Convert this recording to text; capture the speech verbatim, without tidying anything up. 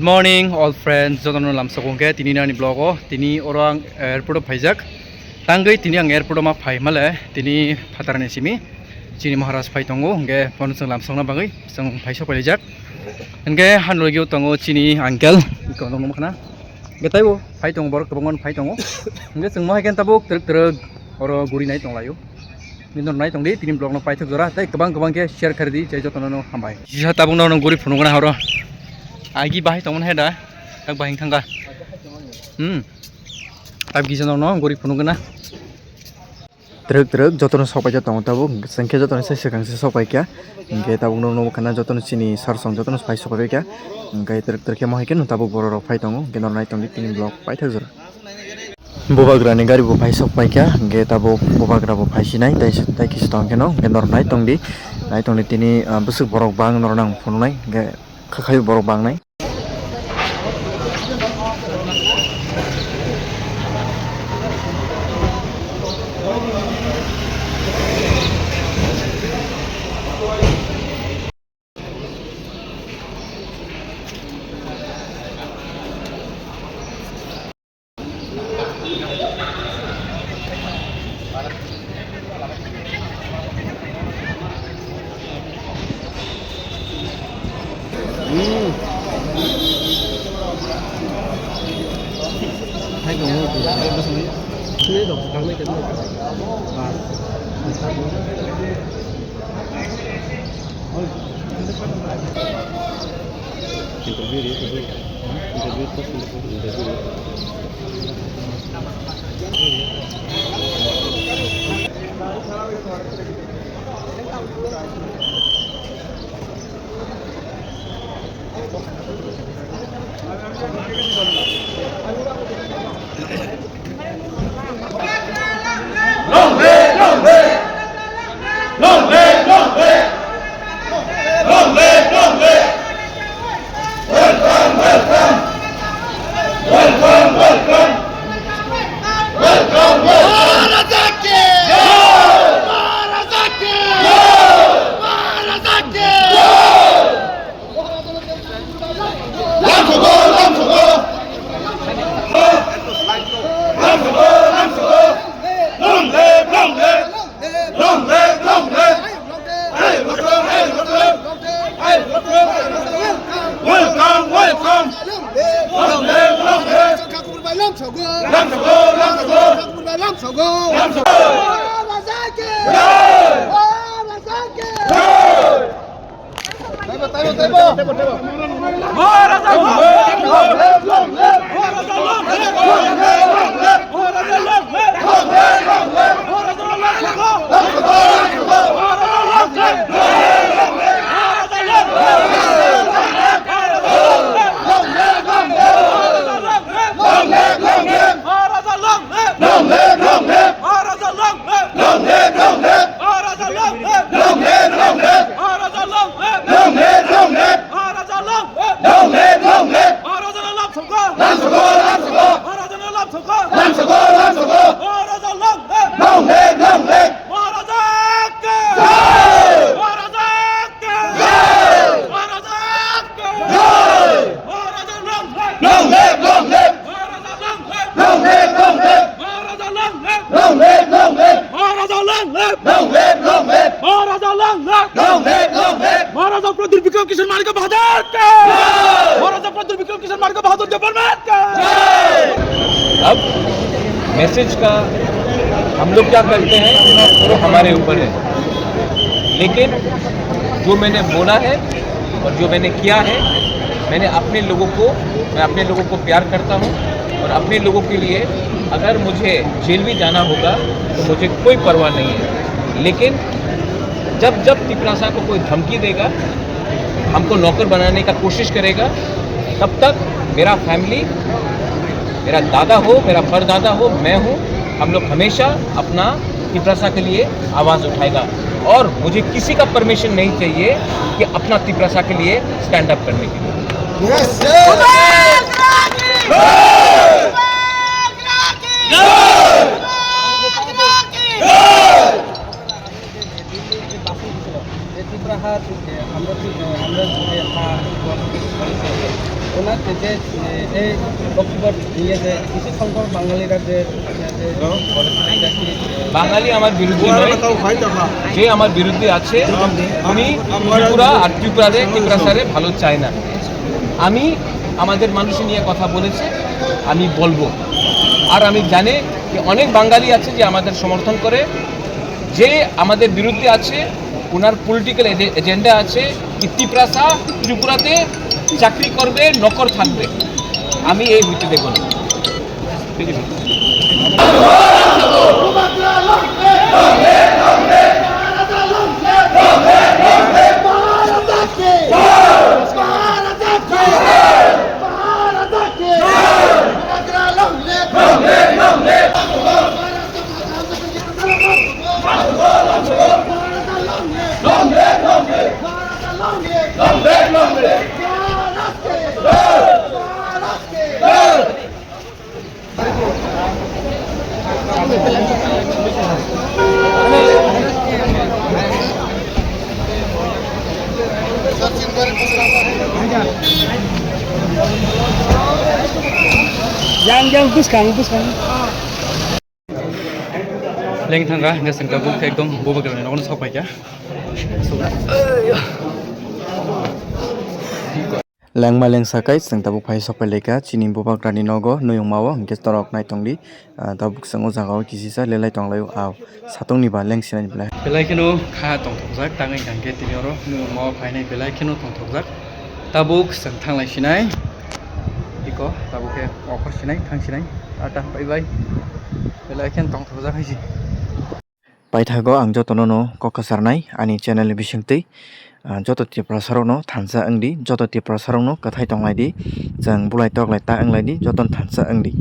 Morning all friends, jotono lamsok hwnkhe tini nani vlog o, tini oro ang airport o phaijak. Tangwi tini ang airport o ma phai male, tini phatarni simi chini Maharaj phai tongo, hwnkhe bono chwng lamsokna bagwi chwng phai sok pailaijak. Hwnkhe hanrogwi tongo chini uncle, iko nukma khna. Hwnkhe taibo phai tongo, borok kwbangma phai tongo. Hwnkhe chwng mohai khe tabuk twrwk twrwk oro guri nai tonglaio. Nini nai tongdi, tini vlog no paithak jora, tei kwbang kwbang khe share kharidi, je jotono no hambai. Jisa tabuk no guri phunukna horo. Agi bahai tongmani hai da, tak bahai thangka. Hmm. Tab gisa no guri phunukna. Twrwk twrwk jotono sok paikha tongo tabuk, chwng khe jotono se swkang se sok paikha. Hwnkhe tabuk no nukhana jotono chini sar song jotono phai sok paikha. Hwnkhe twrwk twrwk khe mohai khe no tabuk borok rok phai tongo, hwnkhe no nai tongdi tini vlog paithak jora. Bubagrani gari bo phai sok paikha, hwnkhe tabuk bubagra bo phai sinai, tei, tei kisa tong kheno, hwnkhe norok nai tongdi, nai tongdi tini, ah, bwswk borok bang norok nang phunuknai, hwnkhe khakhaio borok bangnai. Long live, long live! Long live, long live! Long live, long live! Welcome, welcome! Welcome, welcome! Welcome, welcome! Maharaj ki! Maharaj ki! Maharaj ki! Lamsogo, lamsogo. Lamsogo, lamsogo. Long live, long live. Long live, long live. Hey, welcome, hey, welcome. Hey, welcome. Welcome, welcome. Long live, long live. Lamsogo, lamsogo. Lamsogo. Lamsogo. Jai! Long live, long live! Long live, long live! Maharaja long live! Long live, long live! Maharaja long live! Long live, long live! Long live, long live! Maharaja long live! Long live, long live! Maharaja long live! Lamsogo, lamsogo! Maharaja long live! Lamsogo, lamsogo! Maharaja long live! Long live, long live! Maharaja ki! Jai! Maharaja ki! Jai! Maharaja ki! Jai! Maharaja long live! Long live, long live! Maharaja long live! Long live, long live! Maharaja long live! Long live, long live! Maharaja long live! Long live, long live! Maharaja long live! Long live, long live! Maharaja Pradyot Bikram Kishore Manikya Bahadur ki! Jai! Maharaja Pradyot Bikram Kishore Manikya Bahadur Japan Mahatma ki! Jai! अब मैसेज का हम लोग क्या करते हैं, वो हमारे ऊपर है, लेकिन जो मैंने बोला है और जो मैंने किया है, मैंने अपने लोगों को, मैं अपने लोगों को प्यार करता हूँ और अपने लोगों के लिए अगर मुझे जेल भी जाना होगा तो मुझे कोई परवाह नहीं है। लेकिन जब जब तिपरासा को कोई धमकी देगा, हमको नौकर बनाने का कोशिश करेगा, तब तक मेरा फैमिली, मेरा दादा हो, मेरा परदादा हो, मैं हूँ, हम लोग हमेशा अपना तिपरासा के लिए आवाज़ उठाएगा। और मुझे किसी का परमिशन नहीं चाहिए कि अपना तिपरासा के लिए स्टैंड अप करने के लिए। যে ত্রিপুরা হাট, যে আমরা যে, আমরা যে হাট, ওনার যে, যে ইয়েতে কিছু সংখ্যক বাঙালিরা যে বাঙালি আমার বিরুদ্ধে নয়, যে আমার বিরুদ্ধে আছে উনি ত্রিপুরা আর ত্রিপুরারে, ত্রিপুরা স্যারে ভালো চায় না। আমি আমাদের মানুষ নিয়ে কথা বলেছে, আমি বলবো। আর আমি জানি যে অনেক বাঙালি আছে যে আমাদের সমর্থন করে, যে আমাদের বিরুদ্ধে আছে, ওনার পলিটিক্যাল এজে-, এজেন্ডা আছে, কি তিপ্রাসা ত্রিপুরাতে চাকরি করবে, নকর থাকবে, আমি এই হইতে দেব না। Yang, yang, buskang, buskang. Leng thangkha, hwnkhe chwng tabuk ekdom bubagrani nogo sok paikha. Lengma lengsa kai chwng tabuk phai sok pailaikha chini bubagrani nogo, nuyungma o hwnkhe torok naitongdi. Ah, tabuk chwng o jaga o kisisa lelai tonglaio, ah, satongni ba lengsinani belai. Belai kheno kha tongthokjak, tangwi hwnkhe tini oro nuyungma o phainai belai kheno tongthokjak. Tabuk chwng thanglai sinai. Iko, tabuk khe okhor sinai, thang sinai. Tata, bye bye. Belai khe tongthokjak hai si. Paithago ang jotono no kok kwcharnai ani channel ni bisingtwi. Ah, joto Tiprasa rokno thansa wngdi, joto Tiprasa rokno kwthai tonglaidi, chwng bulai toklai ta wnglaidi, jotono thansa wngdi.